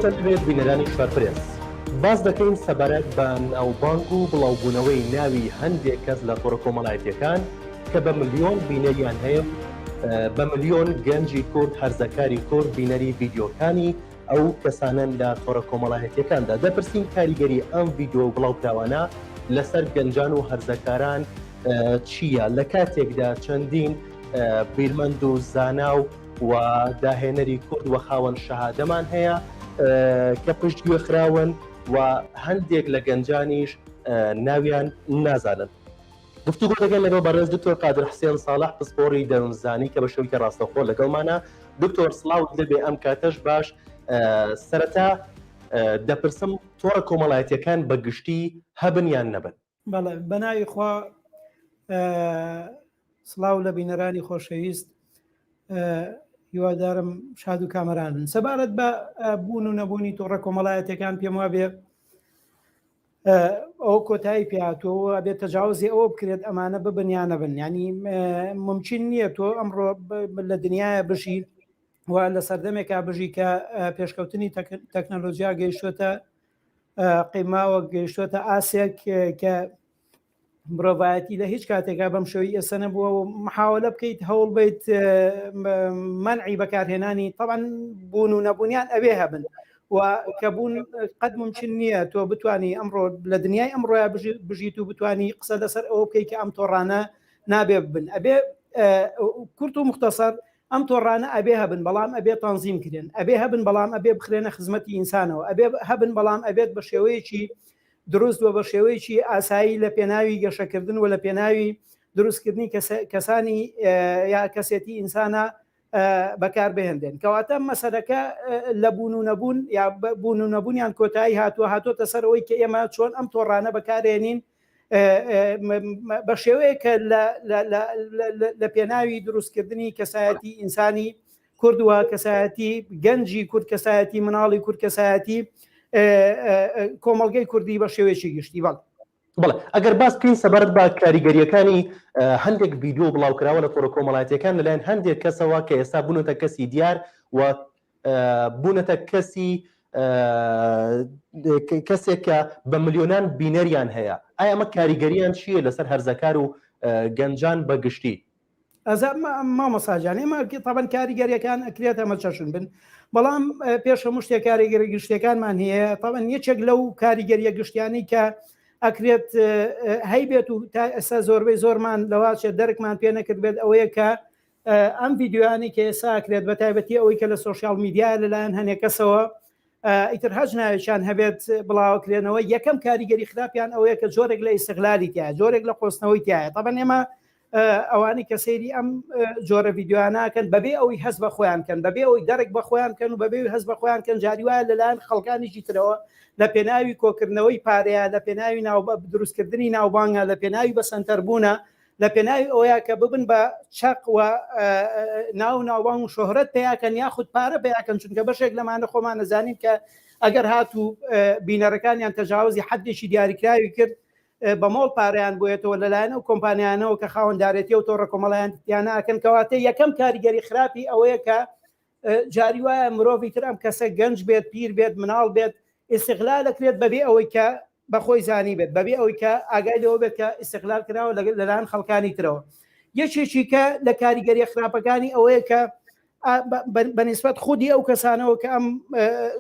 سڵاوتان لێبێت بینەرانی شارپرێس. باس دەکەین سەبارەت بە ناوبانگ و بڵاوبوونەوەی ناوی هەندێک کەس لە تۆڕە کۆمەڵایەتیەکان کە بە ملیۆن بینەریان هەیە و بە ملیۆن گەنجی کورد هەرزەکاری کورد بینەری ڤیدیۆکانی ئەو کەسانەن لە تۆڕە کۆمەڵایەتیەکاندا. دەپرسین کاریگەری ئەم ڤیدیۆ و بڵاوکراوانە لەسەر گەنجان و هەرزەکاران چییە لە کاتێکدا چەندین بیرمەند و زانا و و داهێنەری کورد و خاوەن شەهادەمان هەیە کە پشتگوێ خراون و هەندێک لە گەنجانیش ناویان نازانن. گفتوگۆ دەکەین لەگەڵ بەڕێز دکتۆر قادر حسێن ساڵح پسپۆڕی دەروونزانی کە بە شێوەیەکی ڕاستەوخۆ لەگەڵمانە. دکتۆر سڵاوت لێبێ ئەم کاتەش باش. سەرەتا دەپرسم تۆڕە کۆمەڵایەتیەکان بە گشتی هەبن یان نەبن؟ بەڵێ بەناوی خوا سڵاو لە بینەرانی خۆشەویست هیوادارم شاد و کامەران بن سەبارەت بە بوون و نەبوونی تۆڕە کۆمەڵایەتەکان پێم وابێ ئەو کۆتایی پێهاتووە ئەبێت تەجاوزی ئەوە بکرێت ئەمانە ببن یان نەبن ینی ممکن نییە تۆ ئەمڕۆ لە دنیاە بژی و لە سەردەمێکا بژی کە پێشکەوتنی تەکنەلۆجیا گەیشتوتە قیماوە گەیشتوتە ئاسێک کە مرۆڤایەتی لە هیچ کاتێکا بەم شێوەی ئێستا نەبووە و محاولە بکەیت هەوڵ بیت منعی بەکارهێنانی طبعا بوون و نەبوونیان ئەوێ هەبن و کە بوون قەت ممکن نییە تۆ بتانی ئەمڕۆ لە دنیای ئەمڕۆیا بژیت و بتانی قسە لەسەر ئەوە بکەیت کە ئەم تۆڕانە نابێ بن ئەبێ کورت و مختصر ئەم تۆڕانە ئەبێ هەبن بەڵام ئەبێ تەنزیم کرێن ئەبێ هەبن بەڵام ئەبێ بخرێنە خزمەتی ئینسانەوە ئەبێ هەبن بەڵام ئەبێت بە شێوەیەکی دروست و بە شێوەیەکی ئاسایی لە پێناوی گەشەکردن و لە پێناوی دروستکردنی کەسانی یا کەسێتی ئینسانە بەکار بهێنرێن کەواتە مەسەرەکە لە بوون و نەبوون یا بوون و نەبوونیان کۆتایی هاتووە هاتۆتە سەر ئەوەی کە ئێمە چۆن ئەم تۆڕانە بەکارێنین بە شێوەیە کە لە پێناوی دروستکردنی کەسایەتی ئینسانی کورد و کەسایەتی گەنجی کورد کەسایەتی مناڵی کورد کەسایەتی کۆمەڵگەی کوردی بە شێوەیەکی گشتی بەڵ بەڵێ ئەگەر باس بکەین سەبارەت بە کاریگەریەکانی هەندێک ڤیدیۆ بڵاوکراوە لە تۆڕە کۆمەڵایەتیەکان لەلایەن هەندێک کەسەوە کە ئێستا بوونەتە کەسی دیار و بوونەتە کەسی کەسێک کە بە ملیۆنان بینەریان هەیە ئایا ئەمە کاریگەریان چییە لەسەر هەرزەکار و گەنجان بە گشتی؟ ئەزا مامۆستا جان ئێمە تەبەن کاریگەریەکان ئەکرێت ئەمە چەشن بن بەڵام پێش هەموو شتێک کاریگەری گشتەکانمان هەیە تەبەن یەکێک لەو کاریگەریە گشتیانی کە ئەکرێت هەیبێت و تا ئێستا زۆربەی زۆرمان لەواچێت دەرکمان پێ نەکرد بێت ئەوەیە کە ئەم ڤیددیوانی کە ئێستا ئەکرێت بە تایبەتی ئەوەی کە لە سۆشیال میدیا لەلایەن هەنێک کەسەوە ئیتر هەچ ناوێکیان هەبێت بڵاوکرێنەوە یەکەم کاریگەری خراپیان ئەوەیە کە جۆرێک لە ئیسغلالی تیا جۆرێک لە قۆستنەوەی تایە تەبەن ئێمە ئەوانەی کە سەیری ئەم جۆرە ڤیددیواناکەن بەبێ ئەوی هەست بە خۆیان کەن بەبێ ئەوی دەرک بە خۆیان کەن و بەبێ هەست بە خۆیان کەن جاری وایە لەلایەن خەڵکانێکی ترەوە لە پێناوی کۆکردنەوەی پارەیە لە پێناوی ناو دروستکردنی ناوبانگە لە پێناوی بە سەنتەربوونە لە پێناوی ئەوەیە کە ببن بە چەق و ناو ناوبانگ و شۆهرەت پیاکەن یاخود پارە پیاکەن چونکە بەشێک لەمانە خۆمان نەزانین کە ئەگەر هاتوو بینەرەکانیان تەجاوزی حدێکی دیاریکراوی کرد بە مۆڵ پارەیان بۆیەتەوە لەلایەن ئەو کۆمپانیانەوە کە خاوەندارێتی و تۆڕە کۆمەڵایەتیانە ئەکەن کەواتە یەکەم کاریگەری خراپی ئەوەیە کە جاری وایە مرۆڤی تر ئەم کەسە گەنج بێت پیر بێت مناڵ بێت ئیسیغلال دەکرێت بەبێ ئەوەی کە بەخۆی زانی بێت بەبێ ئەوەی کە ئاگای لەوە بێت کە ئیسیغلال کراوە لەلایەن خەڵکانی ترەوە یەکێکی کە لە کاریگەریە خراپەکانی ئەوەیە کە بەنیسبەت خودی ئەو کەسانەوە کە ئەم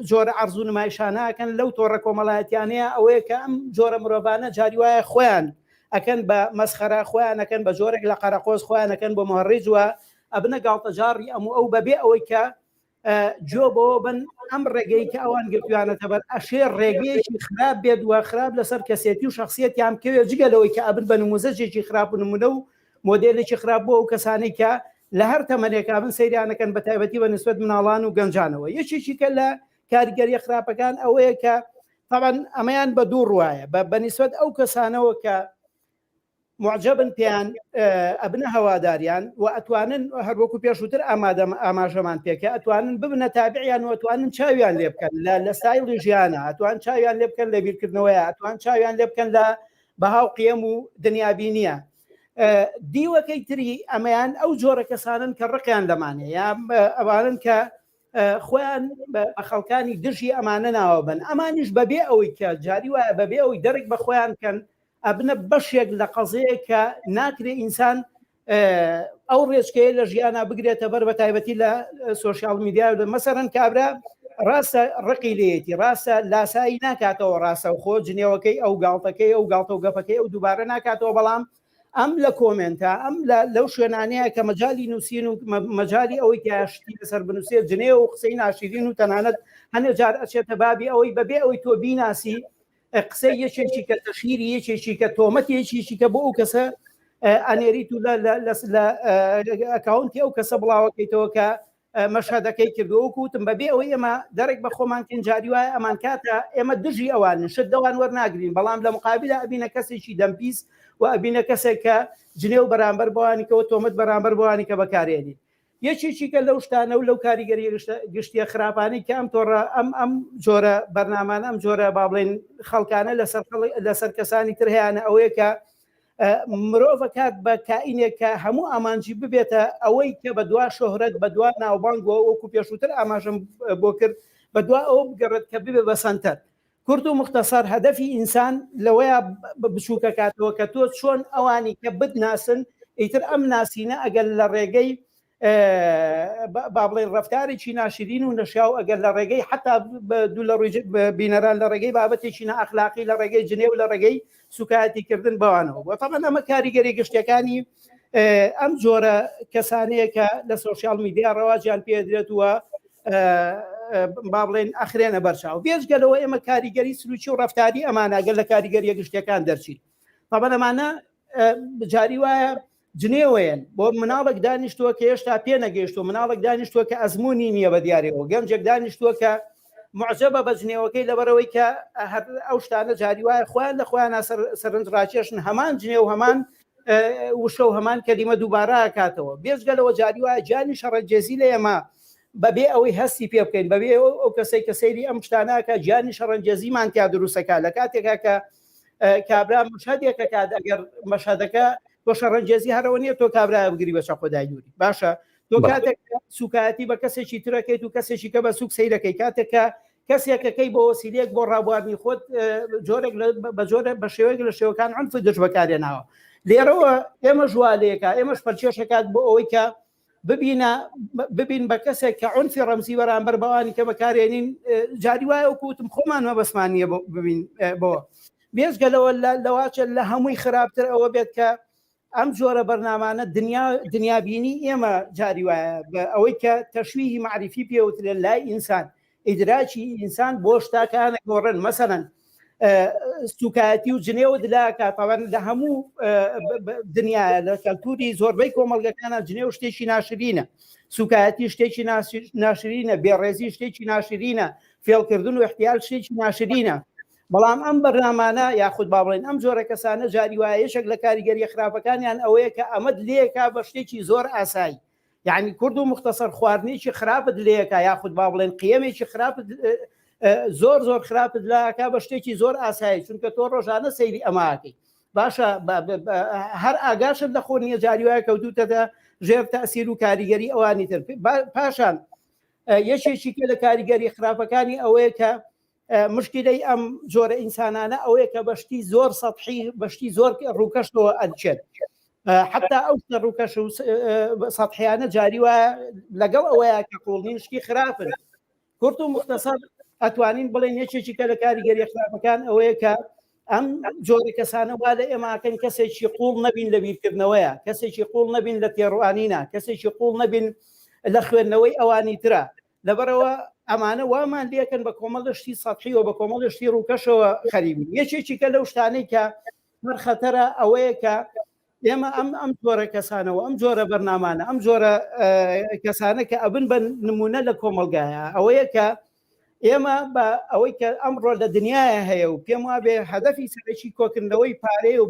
جۆرە عەرز و نمایشانە ئەکەن لەو تۆڕە کۆمەڵایەتیانەیە ئەوەیە کە ئەم جۆرە مرۆڤانە جاری وایە خۆیان ئەکەن بە مەسخەرە خۆیان ئەکەن بە جۆرێک لە قەرەقۆز خۆیان ئەکەن بۆ مهڕیج وە ئەبنە گاڵتەجاڕی ئەم و ئەو بەبێ ئەوەی کە جۆ بۆ بن ئەم ڕێگەی کە ئەوان گرتویانەتە بەر ئەشێ ڕێگەیەکی خراپ بێت وە خراپ لەسەر کەسێتی و شخصیەتیان بکەوێت جگە لەوەی کە ئەبن بە نموزەجێکی خراپ و نمونە و مۆدێلێکی خراپ بۆ ئەو کەسانەی کە لە هەر تەمەنێکا بن سەیریانەکەن بە تایبەتی بە نسبەت مناڵان و گەنجانەوە یەکێکی کە لە کاریگەریە خراپەکان ئەوەیە کە طبعا ئەمەیان بە دوو ڕوایە بە بەنیسبەت ئەو کەسانەوە کە معجبن پێیان ئەبنە هەواداریان و ئەتوانن هەروەکو پێشووتر ئامادەم ئاماژەمان پێکە ئەتوانن ببنە تابعیان و ئەتوانن چاویان لێ بکەن لە لە ستایلی ژیانە ئەتوان چاویان لێ بکەن لە بیرکردنەوەیە ئەتوان چاویان لێ بکەن لە بەها و قیەم و دنیابینیە دیوەکەی تری ئەمەیان ئەو جۆرە کەسانن کە ڕقیان لەمانەیە یا ئەوانن کە. خۆیان بە خەڵکانی دژی ئەمانە ناوە بن ئەمانیش بەبێ ئەوەی کە جاری وایە بەبێ ئەوەی دەرک بە خۆیان کەن ئەبنە بەشێک لە قەزەیە کە ناکرێ ئینسان ئەو ڕێچکەیە لە ژیانە بگرێتە بەر بە تایبەتی لە سۆشیال میدیا و مەسەرەن کابرا ڕاستە ڕقی لێتی ڕاستە لاسایی ناکاتەوە ڕاستە خۆ جنێوەکەی ئەو گاڵتەکەی ئەو گاڵتە و گەپەکەی ئەو دووبارە ناکاتەوە بەڵام ئەم لە کۆمێنتە ئەم لەو شوێنانەیە کە مەجای نووسین و مەجای ئەوەی کە شتی لەسەر بنووسێ جنێ و قسەی ناشرین و تەنانەت هەنێ جار ئەچێتە بابی ئەوەی بەبێ ئەوەی تۆ بیناسی قسەی یەکێکی کە تەشهیری یەکێکی کە تۆمەتی یەکێکی کە بۆ ئەو کەسە ئەنێریت و لە ئەکاونتی ئەو کەسە بڵاوەکەیتەوە کە مەشهدەکەی کردو وەکو وتم بەبێ ئەوەی ئێمە دەرک بە خۆمان کەین جاری وایە ئەمان کاتە ئێمە دژی ئەوانن شت لەوان وەرناگرین بەڵام لە مقابلە ئەبینە کەسێکی دەمپیس و ئەبینە کەسێک کە جنێو بەرامبەر بەوانیکەوە تۆمەت بەرامبەر بەوانی کە بەکارێنین یەکێکی کە لەو شتانە و لەو کاریگەری گشتیە خراپانەی کە ئەم تۆڕە ئەم ئەم جۆرە بەرنامان ئەم جۆرە با بڵێن خەڵکانە لەسەر لەسەر کەسانی تر هەیەە ئەوەیە کە مرۆڤ کات بە کائینێک کە هەموو ئامانجی ببێتە ئەوەی کە بە دوا شۆهرەت بە دوا ناوبانگ وەکو پێشووتر ئاماژەم بۆ کرد بە دوا ئەوە بگەڕێت کە ببێ بە سەنتەر کورت و مختصر هەدەفی ئینسان لەوەیە بچووکەکاتەوە کە تۆ چۆن ئەوانی کە بتناسن ئیتر ئەم ناسینە ئەگەر لە ڕێگەی با بڵێن ڕفتارێکی ناشرین و نەشیاو ئەگەر لە ڕێگەی حتا دوو لە ڕووی بینەران لە ڕێگەی بابەتێکی نائەخلاقی لە ڕێگەی جنێو لە ڕێگەی سوکایەتیکردن بەوانەوە بۆ تەبەن ئەمە کاریگەری گشتەکانی ئەم جۆرە کەسانەیە کە لە سۆشیال میدیا ڕەواجیان پێدرێت وە با بڵێن ئەخرێنە بەرچاو بێجگەلەوە ئێمە کاریگەری سلوکی و ڕفتاری ئەمانە گەل لە کاریگەریە گشتەکان دەرچین تەبەن ئەمانە جاری وایە جنێوەیەن بۆ مناڵێک دانیشتووە کە هێشتا پێ نەگەیشتووە مناڵێک دانیشتووە کە ئەزمموونی نییە بە دیارەوە گەنجێک دانیشتووە کە معجبە بە جنێوەکەی لەبەرەوەی کە هەر ئەو شتانە جاری وایە خۆیان لە خۆیان سەرنج ڕاکێشن هەمان جنێو هەمان وشە و هەمان کەلیمە دووبارە کاتەوە بێجگە لەوە جاری وایە گیانی شەڕەنگێزی لە ئێمە بەبێ ئەوەی هەستی پێ بکەین بەبێ ئەو کەسێک کە سەیری ئەم شتانەکە گیانی شەڕەنگێزیمان تیا دروستەکە لە کاتێکا کە کابرا مشهدێکە کات ئەگەر مەشهدەکە تۆ شەڕەنگێزی هەرەوە نییە تۆ کابرا بگری بە چەقۆدای دووری باشە تۆ کاتێک سوکایەتی بە کەسێکی ترەکەیت و کەسێکی کە بە سوک سەیرەکەی کاتێک کە کەسێکەکەی بۆ وەسیلەیەک بۆ ڕابواردنی خۆت جۆرێک بە جۆرە بە شێوەیەک لە شێوەکان عنف دژ بەکارێناوە لێرەوە ئێمە ژوالەیەکە ئێمەش پەرچێشەکات بۆ ئەوەی کە ببینە ببین بە کەسێک کە عنفی ڕەمزی بەرامبەر بەوانی کە بەکارێنین جاری وایە وەکو وتم خۆمان مەبەستمان نییە ببین بۆ بێجگە لەوە لەواچە لە هەمووی خراپتر ئەوە بێت کە ئەم جۆرە بەرنامانە دنیا دنیابینی ئێمە جاری وایە بە ئەوەی کە تەشویهی معریفی پێوترێن لای ئینسان ئیدراکی ئینسان بۆ شتاکانە گۆڕن مەسەلەن سوکایەتی و جنێوت لاکە تاوان لە هەموو دنیاە لە کەلتوری زۆربەی کۆمەڵگەکانە جنێو شتێکی ناشرینە سوکایەتی شتێکی ناشرینە بێڕێزی شتێکی ناشرینە فێڵکردن و احتیال شتێکی ناشرینە بەڵام ئەم بەرنامانە یاخود با بڵێن ئەم جۆرە کەسانە جاری وایە یەکێک لە کاریگەریە خراپەکانیان ئەوەیە کە ئەمەد لێکا بە شتێکی زۆر ئاسایی یعنی کورد و مختصر خواردنێکی خراپت لێکا یاخود با بڵێن قیەمێکی خراپت زۆر زۆر خراپت لاکا بە شتێکی زۆر ئاسایی چونکە تۆ ڕۆژانە سەیری ئەماکەی باشە هەر ئاگاشت لە خۆ نییە جاری وایە کەوتوتەتە ژێر تەسیر و کاریگەری ئەوانی تر پاشان یەکێکی کە لە کاریگەری خراپەکانی ئەوەیە کە مشکلەی ئەم جۆرە ئینسانانە ئەوەیە کە بەشتی زۆر سەحی بەشتی زۆر ڕووکەشەوە ئەچێت حتا ئەو شتە ڕووکەش و سەحیانە جاری وایە لەگەڵ ئەوەیە کە قوڵنین شتی خراپن کورت و مختصر ئەتوانین بڵێن یەکێکی کە لە کاریگەری خراپەکان ئەوەیە کە ئەم جۆرە کەسانە وا لە ئێماکەن کەسێکی قوڵ نەبین لە بیرکردنەوەیە کەسێکی قوڵ نەبین لە تێڕوانینە کەسێکی قوڵ نەبین لە خوێندنەوەی ئەوانی ترە لەبەرئەوە ئەمانە وامان لێکەن بە کۆمەڵە شتی سەتحیەوە بە کۆمەڵە شتی ڕووکەشەوە خەریبین یەکێکی کە لەو شتانەی کە هەر خەتەرە ئەوەیە کە ئێمە ئەم ئەم جۆرە کەسانەوە ئەم جۆرە بەرنامانە ئەم جۆرە کەسانە کە ئەبن بە نمونە لە کۆمەلگایە ئەوەیە کە ئێمە بە ئەوەی کە ئەمڕۆ لە دنیاە هەیە و پێم وابێ هەدەفی سەرەکی کۆکردنەوەی پارەیە و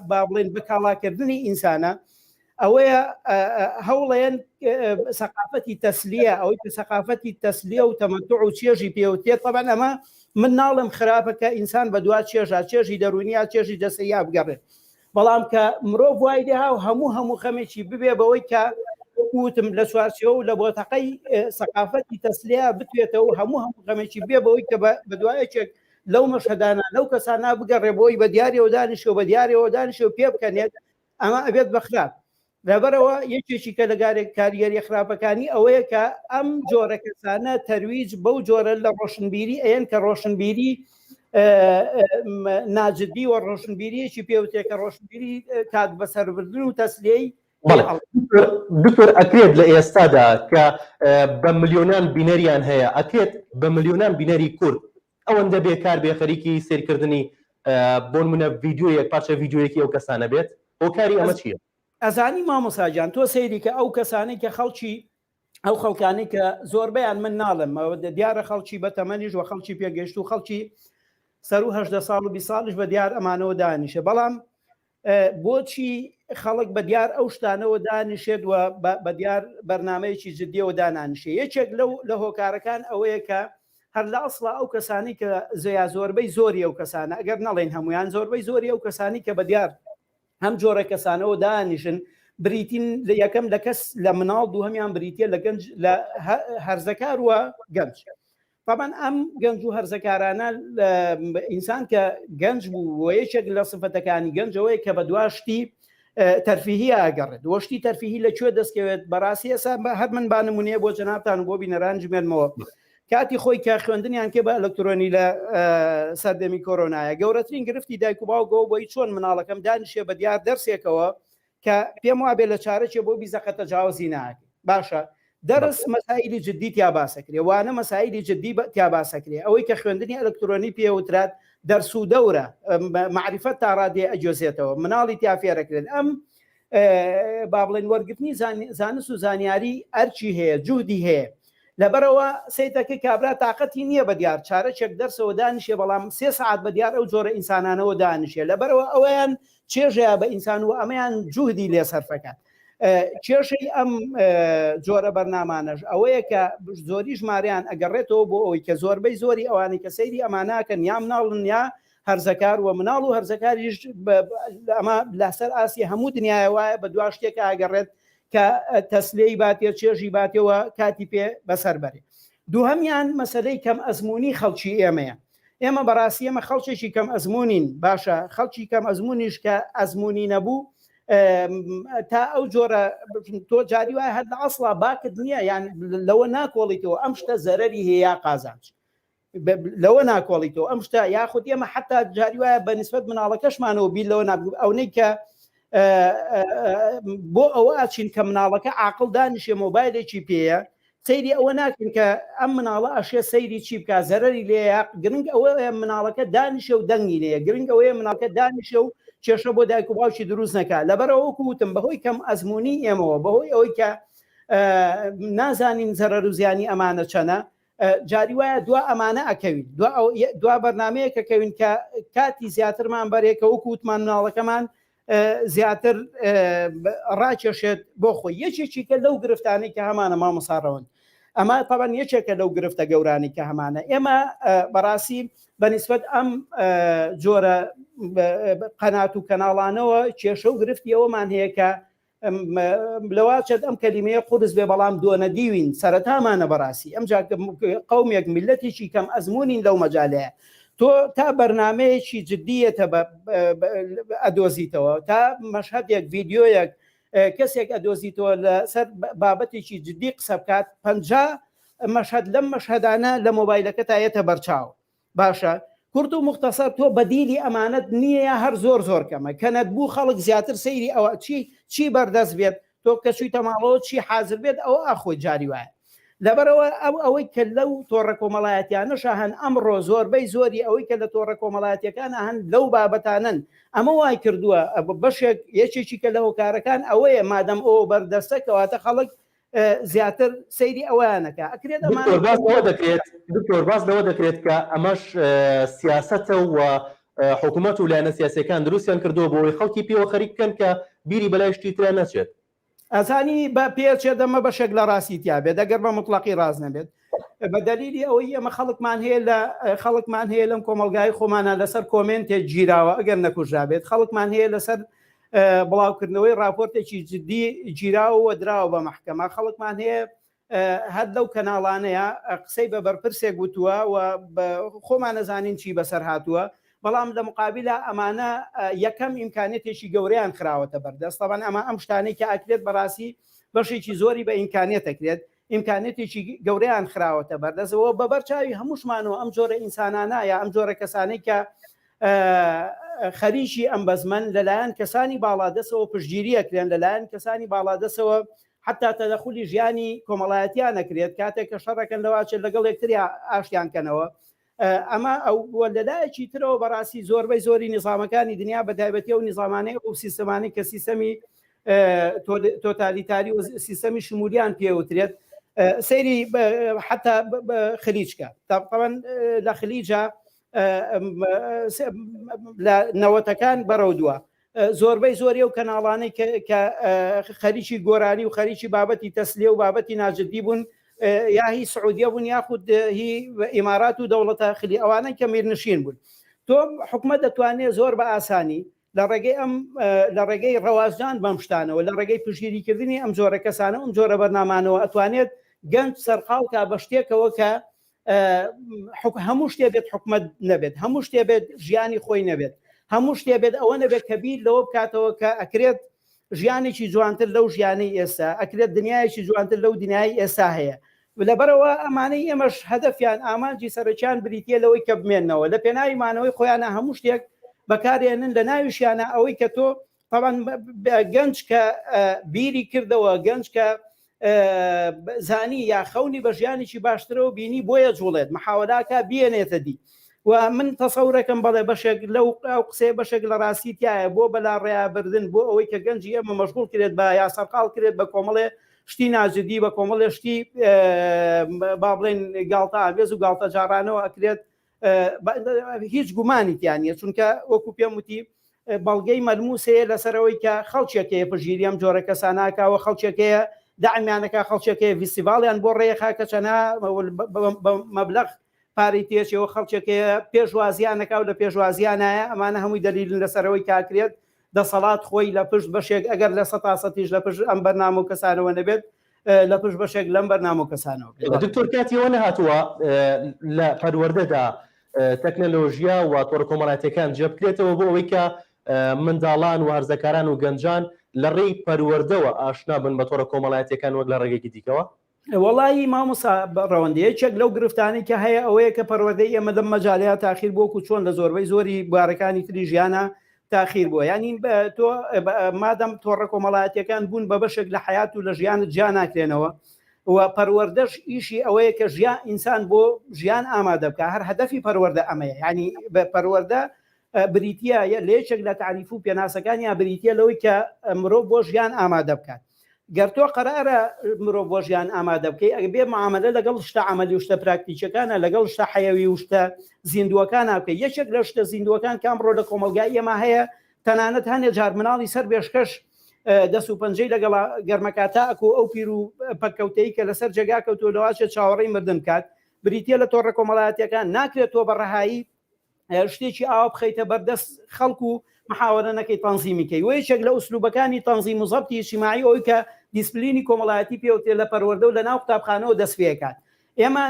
با بڵێن بەکاڵاکردنی ئینسانە ئەوەیە هەوڵێن سەقافەتی تەسلیە ئەوەی کە سەقافەتی تەسلیە و تەمەتع و چێژی پێوتێت طبعا ئەمە من ناڵم خراپە کە ئینسان بە دوا چێژە چێژی دەرونیا چێژی جەسەیا بگەڕێت بەڵام کە مرۆڤ وای لێها و هەموو هەموو خەمێکی ببێ بەوەی کە وەکوتم لە چوارچێوە و لە بۆتەقەی سەقافەتی تەسلیا بتوێتەوە هەموو هەموو غەمێکی بێ بەوەی کە بە دوایەکێک لەو مەشهەدانە لەو کەسانە بگەڕێ بۆی بە دیارەوە دانیشێ و بە دیارەوە دانیشێ و پێ بکەنێت ئەمە ئەبێت بە خراپ. لەبەرئەوە یەکێکی کە لە کاریگەریە خراپەکانی ئەوەیە کە ئەم جۆرە کەسانە تەرویج بەو جۆرە لە ڕۆشنبیری ئەیەن کە ڕۆشنبیری ناجدی و ڕۆشنبیریەکی پێوتێ کە ڕۆشنبیری کات بەسەربردن و تەسلیەی دکتۆر ئەکرێت لە ئێستادا کە بە ملیۆنان بینەریان هەیە ئەکرێت بە ملیۆنان بینەری کورد ئەوەندە بێکار بێ خەریکی سەیرکردنی بۆنمونە ڤیدیۆیەک پارچە ڤیدیۆیەکی ئەو کەسانە بێت هۆکاری ئەمە چییە؟ ئەزانی مامۆستا گیان تۆ سەیری کە ئەو کەسانەی کە خەڵکی ئەو خەڵکانی کە زۆربەیان من ناڵم دیارە خەڵکی بە تەمەنیش وە خەڵکی پێگەیشت و خەڵکی سەر و هەدە ساڵ و 20 ساڵیش بە دیار ئەمانەوە دانیشە بەڵام بۆچی خەڵک بە دیار ئەو شتانەوە دانیشێت و بە دیار بەرنمەیەکی جددیەوە دانانیشێ یەکێک لەو لە هۆکارەکان ئەوەیە کە هەر لە ئەسڵا ئەو کەسانی کە زۆیا زۆربەی زۆری ئەو کەسانە ئەگەر نەڵێن هەمویان زۆربەی زۆری ئەو کەسانی کە بە دیار هەم جۆرە کەسانەوە دانیشن بریتین لە یەکەم لە کەس لە مناڵ دووهەمیان بریتە لە گەنج لە هەرزەکار وە گەنج طبعا ئەم گەنج و هەرزەکارانە ئینسان کە گەنج بوو و یەکێک لە سفەتەکانی گەنجەوەی کە بە دواشتی تەرفیهی ئاگەڕێت وەشتی تەرفیهی لە کوێ دەستکەوێت بەڕاستی ئێسا هەر من با نمونەیە بۆ جەنابتان و بۆ بینەران جمێنمەوە کاتی خۆی کە خوێندنیان کێ بە ئەلکترۆنی لە سەردەمی کۆرۆنایە گەورەترین گرفتی دایک و باوکەوە بۆی چۆن مناڵەکەم دانیشێ بە دیار دەرسێکەوە کە پێم وابێ لە چارەکێ بۆ بیزەقە تەجاوزی ناکەی باشە دەرس مەسائلی جدی تیا باسەکرێ وانە مەسائلی جدی تیا باسەکرێ ئەوەی کە خوێندنی ئەلکترۆنی پێوترات دەرس و دەورە معرفەت تا ڕادێ ئەگوێزێتەوە مناڵی تیا فێرەکرێن ئەم با بڵێن وەرگرتنی زانست و زانیاری ئەرچی هەیە جوهدی هەیە لەبەرەوە سەیتەکە کابرا تااقەتی نییە بە دیار چارەکێک دەرسەوە دانیشێ بەڵام سێ سعات بە دیار ئەو جۆرە ئینسانانەوە دانیشێ لەبەرەوە ئەویان چێژەیە بە ئینسان و ئەمەیان جوهدی لێ سەرفەکات کێشەی ئەم جۆرە بەرنامانەش ئەوەیە کە زۆری ژمارەیان ئەگەڕێتەوە بۆ ئەوەی کە زۆربەی زۆری ئەوانەی کە سەیری ئەماناکەن یا مناڵن یا هەرزەکار و مناڵ و هەرزەکاریش ئەمە لەسەر ئاستی هەموو دنیاە وایە بە دوا شتێکە ئەگەڕێت کە تەسلەی باتێ چێژی باتەوە کاتی پێ بەسەر بەرێ دووهەمیان مەسەلەی کەم ئەزمموی خەڵکی ئێمەیە ئێمە بەڕاستی ئێمە خەڵکێکی کەم ئەزممونین باشە خەڵکی کەم ئەزممونیش کە ئەزمموی نەبوو تا ئەو جۆرە تۆ جاری وایە هەر لە ئەسڵا باکت نییە یان لەوە ناکۆڵیتەوە ئەم شتە زەرەری هەیە یا قازانج لەوە ناکۆڵیتەوە ئەم شتە یاخود ئێمە حتا جاری وایە بە نسبەت مناڵەکەشمانەوە بیر لەوە نابوو ئەونەی کە بۆ ئەوە ئەچین کە مناڵەکە عاقڵ دانیشێ مۆبایلێکی پێیە سەیری ئەوە ناکەین کە ئەم مناڵە ئەشێ سەیری چی بکا زەرەری لێیە گرنگ ئەوەیە مناڵەکە دانیشێ و دەنگی لێیە گرنگ ئەوەیە مناڵەکە دانیشێ و کێشە بۆ دایک و باوکی دروست نەکا لەبەرئەوە وەکو وتم بەهۆی کەم ئەزموونی ئێمەوە بەهۆی ئەوەی کە نازانین زەرەر و زیانی ئەمانە چەنە جاری وایە دوا ئەمانە ئەکەوین دوا بەرنمەیە کە کەوین کە کاتی زیاترمان بەرێکە وەکو وتمان مناڵەکەمان زیاتر ڕاکێشێت بۆ خۆی یەکێکی کە لەو گرفتانەی کە هەمانە مامۆسا ڕەوەند ئەمە تەبەن یەکێکە لەو گرفتە گەورانی کە هەمانە ئێمە بەڕاستی بەنیسبەت ئەم جۆرە قەنات و کەناڵانەوە کێشە و گرفتی ئەوەمان هەیە کە لەواچێت ئەم کەلیمەیە قورس بێ بەڵام دۆنە دیوین سەرەتامانە بەڕاستی ئەم جا قومێک میلەتێکی کەم ئەزمموونین لەو مەجالەیە تۆ تا بەرنمەیەکی جددیەتە ئەدۆزیتەوە تا مەشهدێک ڤیددیۆیەک کەسێک ئەدۆزیتەوە لەسەر بابەتێکی جددی قسە بکات پ مەشهد لەم مەشهدانە لە مۆبایلەکە تا یەتە بەرچاو باشە کورت و موختەسەر تۆ بەدیلی ئەمانەت نییە یا هەر زۆر زۆر کەمە کە نەتبوو خەڵک زیاتر سەیری ئەوە چی چی بەردەست بێت تۆ کە چوویتە ماڵەوە چی حازر بێت ئەوە ئاخۆی جاری وایە لەبەرەوە ئەو ئەوەی کە لەو تۆڕە کۆمەڵایەتیانەشە هەن ئەمڕۆ زۆربەی زۆری ئەوەی کە لە تۆڕە کۆمەڵایەتیەکان هەن لەو بابەتانەن ئەمە وای کردووە بەشێک یەکێکی کە لە هۆکارەکان ئەوەیە مادەم ئەو بەردەستە کەواتە خەڵک زیاتر سەیری ئەوەیانەکە ئەکرێت دکتۆر باس لەوە دەکرێت دکتۆر باس لەوە دەکرێت کە ئەمەش سیاسەتە و حکوومەت و لایەنە سیاسەکان دروستیان کردووە بۆ ئەوەی خەڵکی پێوە خەریک بکەن کە بیری بەلای شتی ترا نەچێت. ئەزانی بە پێچێت ئەمە بەشێک لە ڕاستی تیا بێت ئەگەر بە مطلقی ڕاست نەبێت بە دەلیلی ئەوەی ئێمە خەڵکمان هەیە لە خەڵکمان هەیە لەم کۆمەڵگای خۆمانە لەسەر کۆمێنتێک گیراوە ئەگەر نەکوژرابێت خەڵکمان هەیە لەسەر بڵاوکردنەوەی راپۆرتێکی جدی گیراوە و دراوە بە مەحکەمە خەڵکمان هەیە هەر لەو کەناڵانەیە قسەی بە بەرپرسێک وتووە و خۆمان نەزانین چی بەسەر هاتووە بەڵام لە مقابلە ئەمانە یەکەم ئیمکانێتێکی گەورەیان خراوەتە بەردەست تەبەن ئەمە ئەم شتانەی کە ئەکرێت بەڕاستی بەشێکی زۆری بە ئیمکانێت دەکرێت ئیمکانێتێکی گەورەیان خراوەتە بەردەستەوە بە بەرچاوی هەمووشمانەوە ئەم جۆرە ئینسانانە یا ئەم جۆرە کەسانەی کە خەریکی ئەم بەزمەن لەلایەن کەسانی باڵادەسەوە پشتگیری ئەکرێن لەلایەن کەسانی باڵادەسەوە حتا تەدەخولی ژیانی کۆمەڵایەتیان نەکرێت کاتێک کە شەڕەکەن لەواچێت لەگەڵ یەکتری ئاشتیان کەنەوە ئەمە ئەو لەلایەکی ترەوە بەڕاستی زۆربەی زۆری نیزامەکانی دنیا بە تایبەتی ئەو نیزامانەی ئەو سیستەمانەی کە سیستەمی تۆتالیتاری و سیستەمی شمولیان پێوترێت سەیری حتا خلیجکە تاقەوەن لە خلیجە لە نەوەتەکان بەرەو دووە زۆربەی زۆری ئەو کەناڵانەی کە خەریکی گۆرانی و خەریکی بابەتی تەسلیە و بابەتی ناجدی بوون یا هی سعودیە بوون یاخود هی ئیمارات و دەوڵەتە خلی ئەوانە کە میرنشین بوون تۆ حکومەت دەتوانێت زۆر بە ئاسانی لە ڕێگەی ئەم لە ڕێگەی ڕەوازدان بەم شتانەوە لە ڕێگەی پشتگیریکردنی ئەم جۆرە کەسانە ئەم جۆرە بەرنامانەوە ئەتوانێت گەنج سەرقاڵکا بە شتێکەوە کە هەموو شتێ بێت حکومت نەبێت هەموو شتێ بێت ژیانی خۆی نەبێت هەموو شتێ بێت ئەوە نەبێت کە بیر لەوە بکاتەوە کە ئەکرێت ژیانێکی جوانتر لەو ژیانەی ئێستا ئەکرێت دنیایەکی جوانتر لەو دنیای ئێستا هەیە لەبەرەوە ئەمانەی ئێمەش هەدەفیان ئامانجی سەرەکیان بریتە لەوەی کە بمێنەوە لە پێناوی مانەوەی خۆیانە هەموو شتێک بەکارێنن لە ناویشیانە ئەوەی کە تۆ طبعا گەنج کە بیری کردەوە گەنج کە زانی یا خەونی بە ژیانێکی باشترەوە بینی بۆیە جوڵێت محاوەلاکە بێنێتە دی و من تەسەورەکەم بەڵێ بەشێک لەو ئەو قسەیە بەشێک لە ڕاستی تایە بۆ بەلا ڕێیابردن بۆ ئەوەی کە گەنجی ئێمە مەشغوڵ کرێت بە یا سەرقاڵ کرێت بە کۆمەڵێ شتی ناجدی بە کۆمەڵێ شتی با بڵێن گاڵتە ئامێز و گاڵتە جاڕانەوە ئەکرێت هیچ گومانی تیا نییە چونکە وەکو پێم وتی بەڵگەی مەلموس هەیە لەسەر ئەوەی کە خەڵکێک هەیە پشتگیری ئەم جۆرە کەساناکەوە خەڵکێک هەیە دامیانەکە خەڵکێک هەیە ڤیستیڤاڵیان بۆ ڕێخا کە چەنە مەبلەغ پارەی تێچەوە خەڵکێک هەیە پێشوازیانەکە و لە پێشوازیانایە ئەمانە هەمووی دەلیلن لەسەرەوەی کاکرێت دەسەڵات خۆی لە پشت بەشێک ئەگەر لە سە تاسەتیش لە پشت ئەم بەرنامە و کەسانەوە نەبێت لە پشت بەشێک لەم بەرنامە و کەسانەوە دکتۆر کاتیەوە نەهاتووە لە پەروەردەدا تەکنەلۆژیا و تۆڕە کۆمەڵایەتیەکان جێبکرێتەوە بۆ ئەوەی کە منداڵان و هەرزەکاران و گەنجان لە ڕێی پەروەردەوە ئاشنا بن بە تۆڕە کۆمەڵایەتیەکان وەک لە ڕێگەیەکی دیکەوە؟ وەڵایی مامۆستا ڕەوەندی یەکێک لەو گرفتانەی کە هەیە ئەوەیە کە پەروەردەی ئێمە لەم مەجالەیە تاخیر بووە و چۆن لە زۆربەی زۆری بوارەکانی تری ژیانە تاخیر بووە یعنی تۆ مادەم تۆڕە کۆمەڵایەتیەکان بوون بە بەشێک لە حیات و لە ژیانت جیا ناکرێنەوە و پەروەردەش ئیشی ئەوەیە کە ژیان ئینسان بۆ ژیان ئامادە بکە هەر هەدەفی پەروەردە ئەمەیە یعنی بە پەروەردە بریتە لە یەکێک لە تعریف و پێناسەکانیان بریتە لەوەی کە مرۆڤ بۆ ژیان ئامادە بکات گەر تۆ قەرارە مرۆڤ بۆ ژیان ئامادە بکەی ئەگە بێ معاملە لەگەڵ شتە عملی و شتە پراکتیکەکانە لەگەڵ شتە حەیەوی و شتە زیندووەکان بکەی یەکێک لە شتە زیندووەکان کە ئەمڕۆ لە کۆمەڵگای ئێمە هەیە تەنانەت هەنێ جار مناڵی سەر بێشکەش دەست و پەنجەی لەگەڵ گەرمەکە تاکو ئەو پیر و پەککەوتەی کە لەسەر جێگا کەوتووە لەواچێت چاوەڕێی مردن بکات بریتە لە تۆڕە کۆمەڵایەتیەکان ناکرێت تۆ بە ڕەهایی شتێکی ئاوا بخەیتە بەردەست خەڵک و محاوەرە نەکەی تەنزیمی کەی و یەکێک لە ئوسلوبەکانی تەنزیم و زەبتی ئیجتیماعی ئەوەی کە دیسپلینی کۆمەڵایەتی پێوترێ لە پەروەردە و لە ناو قوتابخانەوە دەست پێکات ئێمە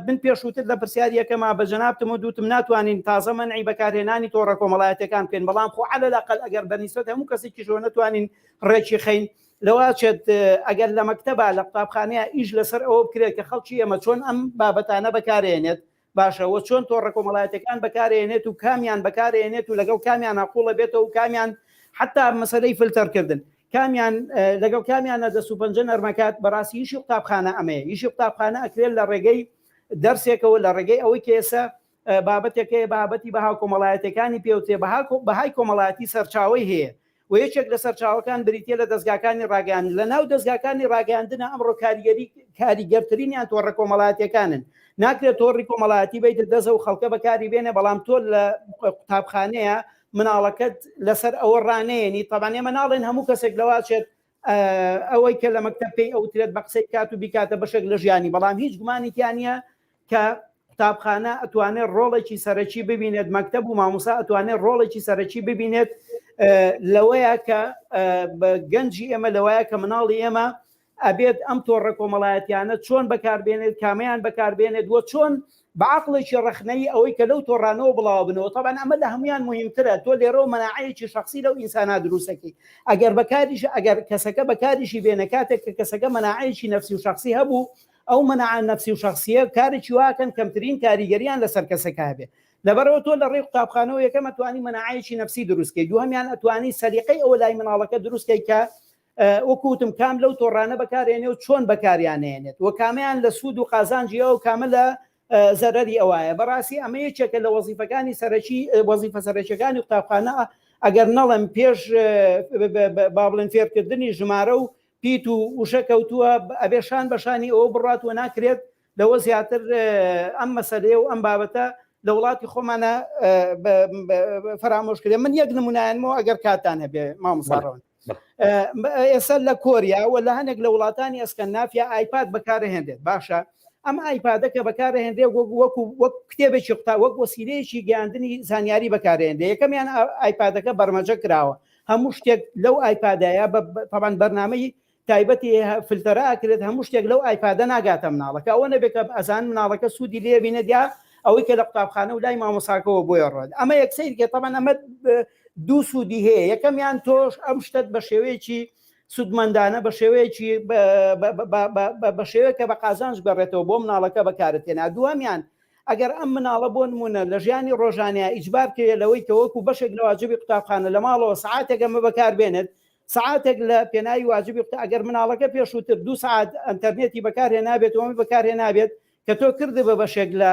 من پێشووتر لە پرسیار یەکەما بە جەنابتم و دوتم ناتوانین تازە مەنعی بەکارهێنانی تۆڕە کۆمەڵایەتەکان بکەین بەڵام خۆ عەلەل ئەقەل ئەگەر بە نیسبەت هەموو کەسێکیشەوە نەتوانین ڕێکی خەین لەواچێت ئەگەر لە مەکتەبا لە قوتابخانەیە ئیش لەسەر ئەوە بکرێت کە خەڵکی ئێمە چۆن ئەم بابەتانە بەکارێنێت باشە وە چۆن تۆڕە کۆمەڵایەتەکان بەکارێنێت و کامیان بەکارێنێت و لەگەڵ کامیان قوڵە بێتەوە و کامیان حتا مەسەلەی فلتەرکردن کامیان لەگەڵ کامیانە دەست و پەنجە نەرمەکات بەڕاستی ئیشی قوتابخانە ئەمەیە ئیشی قوتابخانە ئەکرێت لە ڕێگەی دەرسێکەوە لە ڕێگەی ئەوەی کە ئێستا بابەتێک هەیە بابەتی بەها کۆمەڵایەتەکانی پێوترێ بەهای کۆمەڵایەتی سەرچاوەی هەیە و یەکێک لە سەرچاوەکان بریتە لە دەزگاکانی ڕاگەیان لە ناو دەزگاکانی ڕاگەیاندنە ئەمڕۆ کاریگەری کاریگەرترینیان تۆڕە کۆمەڵایەتیەکانن ناکرێت تۆڕی کۆمەڵایەتی بیتە دەزە و خەڵکە بەکاری بێنێ بەڵام تۆ لە قوتابخانەیە مناڵەکەت لەسەر ئەوە ڕانەیەنی تەبان ئێمە ناڵێن هەموو کەسێک لەواچێت ئەوەی کە لە مەکتەب پێی ئەوترێت بە قسەی کات و بیکاتە بەشێک لە ژیانی بەڵام هیچ گومانی تیا نییە کە قوتابخانە ئەتوانێت ڕۆڵێکی سەرەکی ببینێت مەکتەب و مامۆسا ئەتوانێت ڕۆڵێکی سەرەکی ببینێت. لەوەیە کە گەنجی ئێمە لەوەیە کە مناڵی ئێمە ئەبێت ئەم تۆڕە کۆمەڵایەتیانە چۆن بەکاربێنێت کامیان بەکاربێنێت وە چۆن بە عقلێکی ڕەخنەیی ئەوەی کە لەو تۆڕانەوە بڵاو بنەوە تەبعەن ئەمە لە هەمویان مهمترە تۆ لێرەوە مەناعەیەکی شخصی لەو ئینسانا دروستەکەی ئەگەر بەکاریش ئەگەر کەسەکە بەکاریشی بێنە کاتێک کە کەسەکە مەناعەیەکی نەفسی و شخصی هەبوو ئەو مەناعە نەفسی و شخصیە کارێکی واکەن کەمترین کاریگەریان لەسەر کەسەکە هەبێ لەبەرئەوە تۆ لە ڕێی قوتابخانەوە یەکەم ئەتوانی مەناعەیەکی نەفسی دروست کەی دووهەمیان ئەتوانی سەلیقەی ئەوە لای مناڵەکە دروست کەی کە وەکو وتم کام لەو تۆڕانە بەکارێنێ و چۆن بەکاریانێنێت و کامیان لە سوود و قازانجی ئەو کامە لە زەرەری ئەوایە بەڕاستی ئەمە یەکێکە لە وەزیفەکانی سەرەکی وەزیفە سەرەکیەکانی قوتابخانە ئەگەر نەڵێم پێش با بڵێن فێرکردنی ژمارە و پیت و وشە کەوتووە ئەبێ شان بە شانی ئەوە بڕات و ناکرێت لەوە زیاتر ئەم مەسەلەیە و ئەم بابەتە لە وڵاتی خۆمانە فەرامۆش کرێ من یەک نمونایەنمەوە ئەگەر کاتان هەبێ مامۆستا ئێستا لە کۆریا و لە هەنێک لە وڵاتانی ئەسکەنافیا ئایپاد بەکارهێنرێت باشە ئەم ئایپادە کە بەکارهێنرێ وەکو وەک کتێبێکی قوتا وەک وەسیلەیەکی گەیاندنی زانیاری بەکارهێنرێ یەکەمیان ئایپادەکە بەرمەجە کراوە هەموو شتێک لەو ئایپادایە تەبعەن بەرنامەی تایبەتی فلتەرە ئەکرێت هەموو شتێک لەو ئایپادە ناگاتە مناڵەکە ئەوە نەبێت کە ئەزان مناڵەکە سوودی لێ بینێت یا ئەوەی کە لە قوتابخانە و لای مامۆساکەوە بۆیە ڕۆت ئەمە یەک سەیرکە تەبعەن ئەمە دوو سوودی هەیە یەکەمیان تۆش ئەم شتت بە شێوەیەکی سوودمەندانە بە شێوەیەکی بە شێوەیە کە بە قازانج گەڕێتەوە بۆ مناڵەکە بەکارت هێنا دووەمیان ئەگەر ئەم مناڵە بۆ نمونە لە ژیانی ڕۆژانەیە ئیجبار کرێ لەوەی کە وەکو بەشێک لە واجبی قوتابخانە لە ماڵەوە سعاتێک ئەمە بەکار بێنێت سەعاتێک لە پێناوی واجبی قوتا ئەگەر مناڵەکە پێشووتر دوو سەعات ئەنتەرنێتی بەکارهێنابێت و ئەمەی بەکارهێنابێت کە تۆ کردی بە بەشێک لە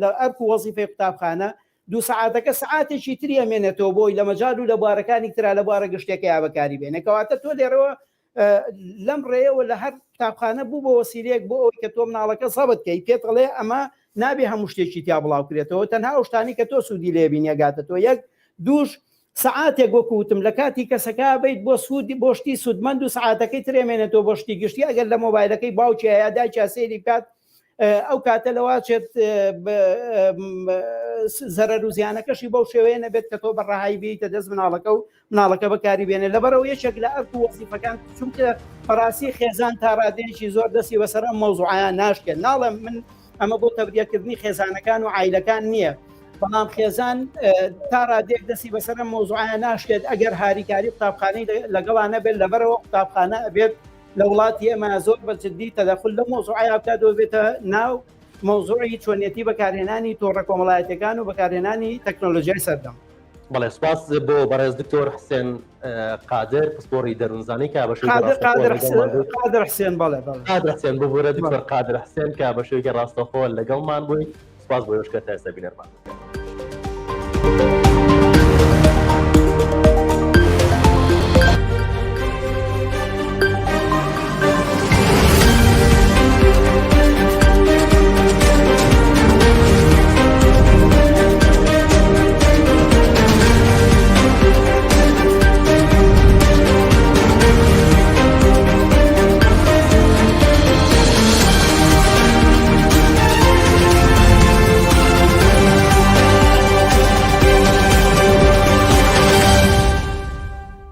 لە ئەرک و وەزیفەی قوتابخانە دوو سەعاتەکە سەعاتێکی تری ئەمێنێتەوە بۆی لە مەجال و لە بوارەکانی ترا لە بوارە گشتەکەیا بەکاری بێنێ کەواتە تۆ لێرەوە لەم ڕێیەوە لە هەر قوتابخانە بوو بە وەسیلەیەک بۆ ئەوەی کە تۆ مناڵەکە زەبت کەی پێت ئەڵێ ئەمە نابێ هەموو شتێکی تیا بڵاو کرێتەوە تەنها ئەو شتانی کە تۆ سوودی لێ بینی ئەگاتە تۆ یەک دووش سەعاتێک وەکو وتم لە کاتی کەسەکە بیت بۆ سوود بۆ شتی سوودمەند و سەعاتەکەی ترێمێنێتەوە بۆ شتی گشتی ئەگەر لە مۆبایلەکەی باوکی یا دایکیا سەیری بکات ئەو کاتە لەواچێت زەرەر و زیانەکەشی بەو شێوەیە نەبێت کە تۆ بە ڕەهایی بیتە دەست مناڵەکە و مناڵەکە بەکاری بێنێ لەبەرەوە یەکێک لە ئەرک و وەزیفەکان چونکە بەڕاستی خێزان تا ڕادەیەکی زۆر دەستی بەسەر ئەم مەوزوعیان ناشکێت ناڵێم من ئەمە بۆ تەبریەکردنی خێزانەکان و عیلەکان نییە بەڵام خێزان تا ڕادێک دەستی بەسەر ئەم مەوزوعیان ناشکێت ئەگەر هاریکاری قوتابخانەی لەگەڵا نەبێت لەبەرەوە قوتابخانە ئەبێت لە وڵاتی ئێمە زۆر بە جدی تەدەخول لەو مەوزوعەیا بکات و بێتە ناو مەوزوعی چۆنیەتی بەکارهێنانی تۆڕە کۆمەڵایەتیەکان و بەکارهێنانی تەکنۆلۆژیای سەردەم. بەڵێ سپاس بۆ بەڕێز دکتۆر حسێن قادر پسپۆڕی دەروونزانی کە بە قادر حسێن بەڵێ قادر حسێن ببورە دکتۆر قادر حسێن کە بە شێوەیەکی ڕاستەوخۆ لەگەڵمان بووی سپاس بۆ ئێوەش کە تا ئێستا بینەرمان بوون.